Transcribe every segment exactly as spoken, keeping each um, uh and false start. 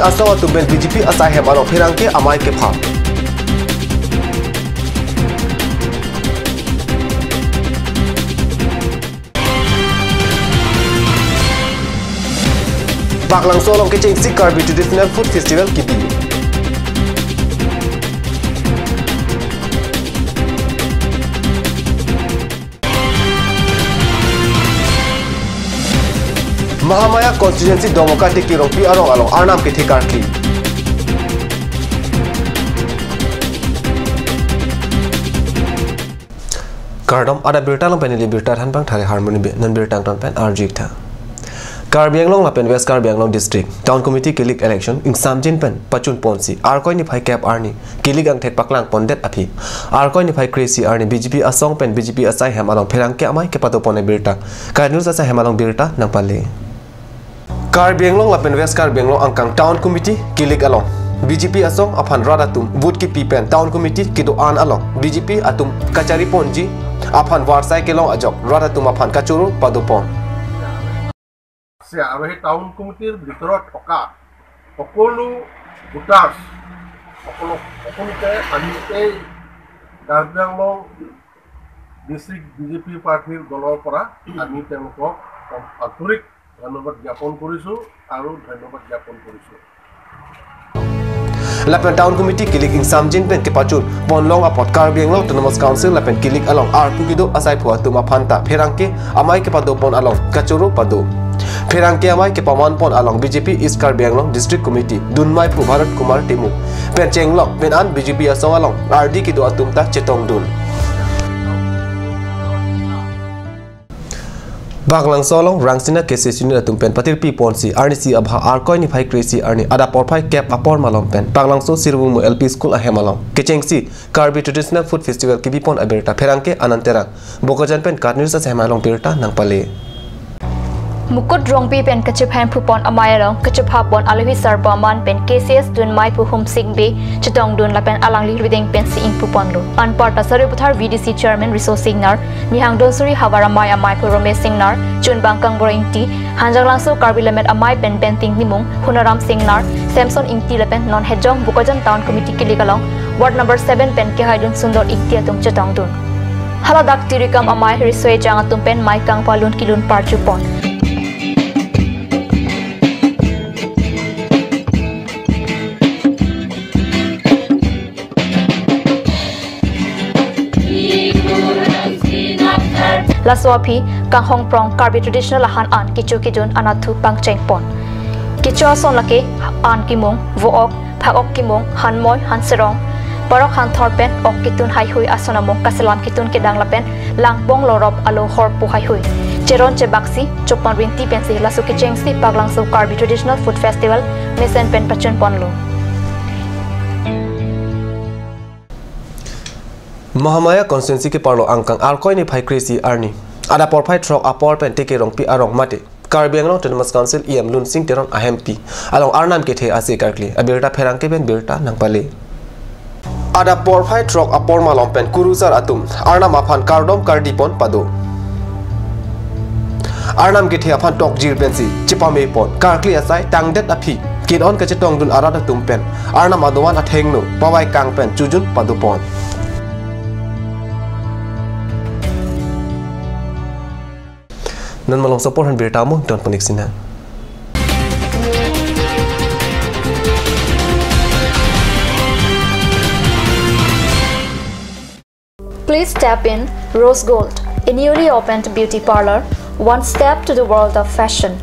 Asong atum pen B J P asai hem along pherangke amei kepha. Baklangso along kechengsi Karbi Traditional Food Festival kebi. Mahamaya Constituency Domoka Tiki Rongpi arong along arnam kethe karkli. Kardom, adap birta along pen neli birta thanbang thare Harmony Bey. Non birta angton pen arju-ik tha. Karbi Anglong lapen West Karbi Anglong District Town Committee kilik election ingsamjin pen pachun ponsi Arkoi niphai kep arni kilik angthek paklang pondet aphi Arkoi niphai kre-isi arni B J P asong pen B J P asai hem along pherangke amei kepado pon abirta Karbi News asai hem along birta nangpale. Karbi Anglong lapen West Karbi Anglong angkang Town Committee kilik along B J P asong aphan rat atum vote kipi pen Town Committee kedo-an along B J P atum kachari ponji aphan varsai kelong ajok rat atum aphan kachoro pado pon. আছে আৰু সেই টাউন কমিটিৰ ভিতৰত থকা সকলো ভোটাৰ্ছ, সকলো, সকলোকে আমি এই Karbi Anglong district B J P প্ৰাৰ্থীৰ দলৰ পৰা আমি তেওঁলোকক আন্তৰিক ধন্যবাদ জ্ঞাপন কৰিছোঁ আৰু ধন্যবাদ জ্ঞাপন কৰিছোঁ। Lapen Town Committee kilik ingsamjin pen kepachun ponlong apot Karbi Anglong Autonomous Council lapen kilik along arpu kedo asaiphu atum aphan ta pherangke amei kepado pon along kachoro pado. Pherangke amei kepaman pon along B J P East Karbi Anglong District Committee dunmai pu Bharat Kumar Timung pen chenglok pen an B J P asong along ardi kedo atum ta chetongdun. Baklangso along Rangsina K C S unit atum pen patirpi ponsi arnisi abha Arkoi niphai kre-isi arni adap porphai kep apor malom pen Baklangso Sirvungmu L P School ahem along kechengsi Karbi Traditional Food Festival kebi pon abirta pherangke Anand Terang Bokajan pen Karbi News asai hem along birta nangpale. Mukut Rongpi pen kachephan phupon amei along kachepha pon alohi sarpo aman pen K C S dunmai pu Humsing Bey chetongdun lapen alangli rideng pensi ingpu ponlo. Anparta Sarupathar V D C Chairman Riso Singnar, Nihang Donsuri havar amei amei pu Romesh Singnar, Chunbang Kangbura Ingti, Hanjanglangso Karbi Lammet amei pen Benting Nimung, Hunaram Singnar, Samson Ingti lapen non Hejong Bokajan Town Committee kilik along Ward number seven pen kehaidun Sundor Ingti atum chetongdun. Haladak tirikam amei riso-ejang atum pen mei kangpalun kilun parju pon. Laso aphi kanghong prong Karbi traditional ahan an kecho kejun anatthu pangcheng pon. Kecho ason lake an kimung, vo-ok, phak-ok kimung, hanmoi, hanserong, parok hanthor pen ok ketun haihui ason amung kaselam ketun kedang lapen langpong lorop alo horpo haihui. Cheron chebaksi, chopon rinti pensi laso kechengsi Baklangso Karbi Traditional Food Festival mesen pen pachun ponlo. Mahamaya constituency keparlo angkang Arkoi niphai kre-isi arni adap porphai throk apor pen Teke Rongpi arong mate Karbi Anglong Autonomous Council E M Lunsing Teron ahempi along arnam kethe ase karkli abirta pherangke pen birta nangpale. Adap porphai throk apor malom pen kurusar atum arnam aphan kardom kardi pon pado. Arnam kethe aphan tokjir pensi chepame pon karkli asai tangdet aphi kin-on kachetongdun arat atum pen arnam adovan athengno pavai kang pen chojun pado pon. Non malomso apor aphan birta mo don ponik sinang. Please step in Rose Gold, a newly opened beauty parlor, one step to the world of fashion.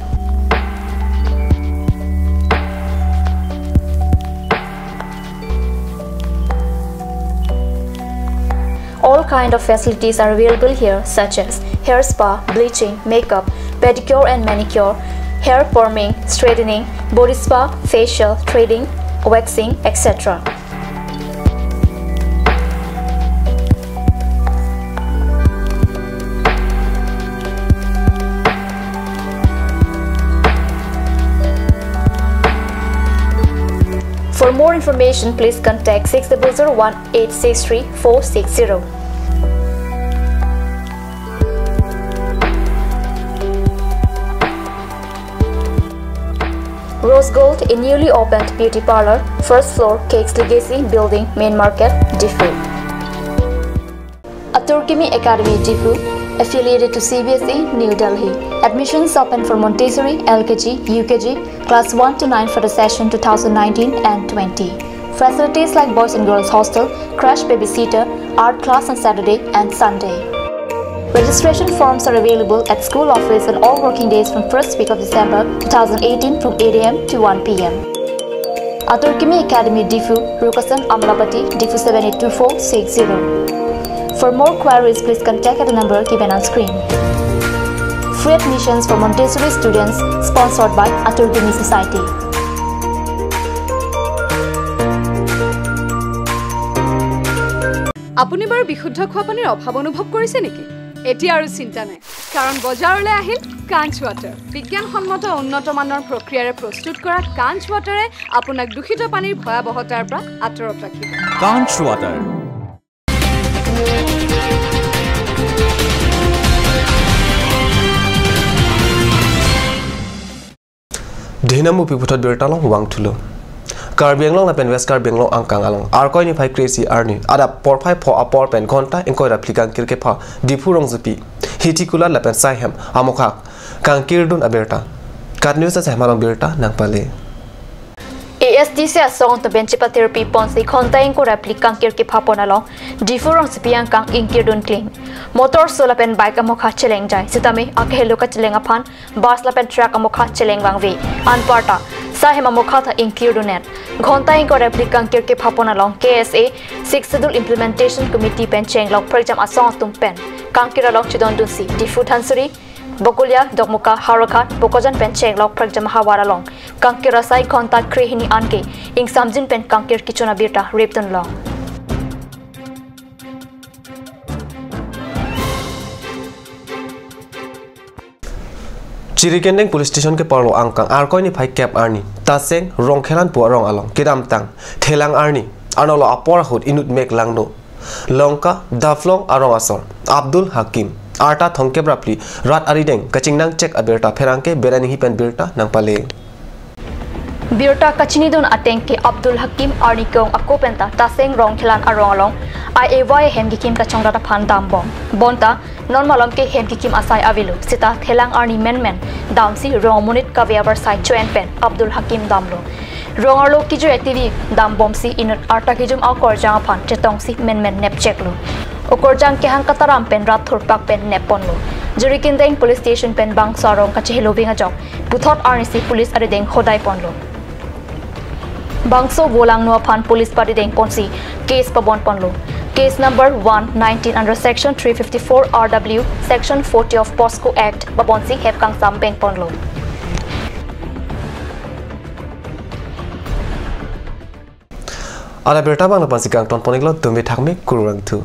All kind of facilities are available here, such as hair spa, bleaching, makeup, pedicure and manicure, hair perming, straightening, body spa, facial, threading, waxing, et cetera. For more information, please contact six double zero one eight six three four six zero. Rose Gold, a newly opened beauty parlor, first floor, Cakes Legacy Building, Main Market, Diphu. Atur Kimi Academy, Diphu, affiliated to C B S E, New Delhi. Admissions open for Montessori, L K G, U K G, class one to nine for the session two thousand nineteen and twenty. Facilities like boys and girls hostel, crash, babysitter, art class on Saturday and Sunday. Registration forms are available at school office on all working days from first week of December two thousand eighteen from eight A M to one P M. Atur Kimi Academy, Diphu, Rukasan Amlapati, Diphu seven eight two four six zero. For more queries, please contact at the number given on screen. Free admissions for Montessori students, sponsored by Atur Kimi Society. আপুনি বাৰু বিশুদ্ধ খোৱা পানীৰ অভাৱ অনুভৱ কৰিছে নেকি? এতিয়া আৰু চিন্তা নাই, কাৰণ বজাৰলৈ আহিল কাঞ্চ ৱাটাৰ। বিজ্ঞানসন্মত উন্নত মানৰ প্ৰক্ৰিয়াৰে প্ৰস্তুত কৰা কাঞ্চ ৱাটাৰে আপোনাক দূষিত পানীৰ ভয়াৱহতাৰ পৰা আঁতৰত ৰাখিব। কাঞ্চ water. Dei, nangmupi puthot birta along vangthulo. Karbi Anglong lapen West Karbi Anglong angkang along Arkoi niphai kre-isi arni adap porphai pho apor pen ghonta ingkoi ra phli kangkir kepha Diphu rongsopi Hithikula lapen Saihem amokha kangkirdun abirta. KAT News asai hem along birta nangpale. A S D C asong atum pen chepatirpi ponsi ghonta ingkoi ra phli kangkir kepha pon along Diphu rongsopi angkang ingkirdun kling. Motor so lapen bike amokha chelengjai, sitame akehelo kacheleng aphan bus lapen truck amokha cheleng vangve. Anparta Saihem amokha ta ingkirdunnet. Ghonta ingkoi ra phli kangkir kepha pon along K S A Sixth Schedule Implementation Committee pen chenglok prekjam asong atum pen kangkir along chedondunsi Diphu Dhansiri, Bokolia, Dokmoka, Howraghat, Bokajan pen chenglok prekjam ahavar along kangkir asai ghonta krehini anke ingsamjin pen kangkir kechun abirta repdunlong. Jirikindeng Police Station keparlo angkang Arkoi niphai kep arni Taseng Rongkhelan pu arong along kedamtang thelang arni arnolo apor ahut inut mek langno Longka Daflong arong asor Abdul Hakim arta thomkep ra phli rat arideng kachingnang chek abirta pherangke bera ninghi pen birta nangpale. Birta kachinidun ateng ke Abdul Hakim arni ke-ong ako penta Taseng Rongkhelan arong along I A Y hem kekim kachongrat aphan dambom. Bonta non malom ke hem kekim asai avelo, sita thelang arni menmen damsi rong amonit kave avarsai cho-en pen Abdul Hakim damlo. Rong arlo kejui aktivi dambomsi inut arta kejum akorjang aphan chetongsi menmen nepcheklo. Okorjang kehang kataram pen rat thurpak pen nepponlo. Jirikindeng Police Station pen bangso arong kachehelo ving ajok puthot arnisi police arideng hodai ponlo. Bangso volangno aphan police parideng ponsi case pabon ponlo. Case number one nineteen under section three fifty-four R W, section forty of POCSO Act pabonsi hep kangsam beng ponlo. Adap birta abang lapu-ansi kangton pon-iklo, dome thakme, kurvangthu.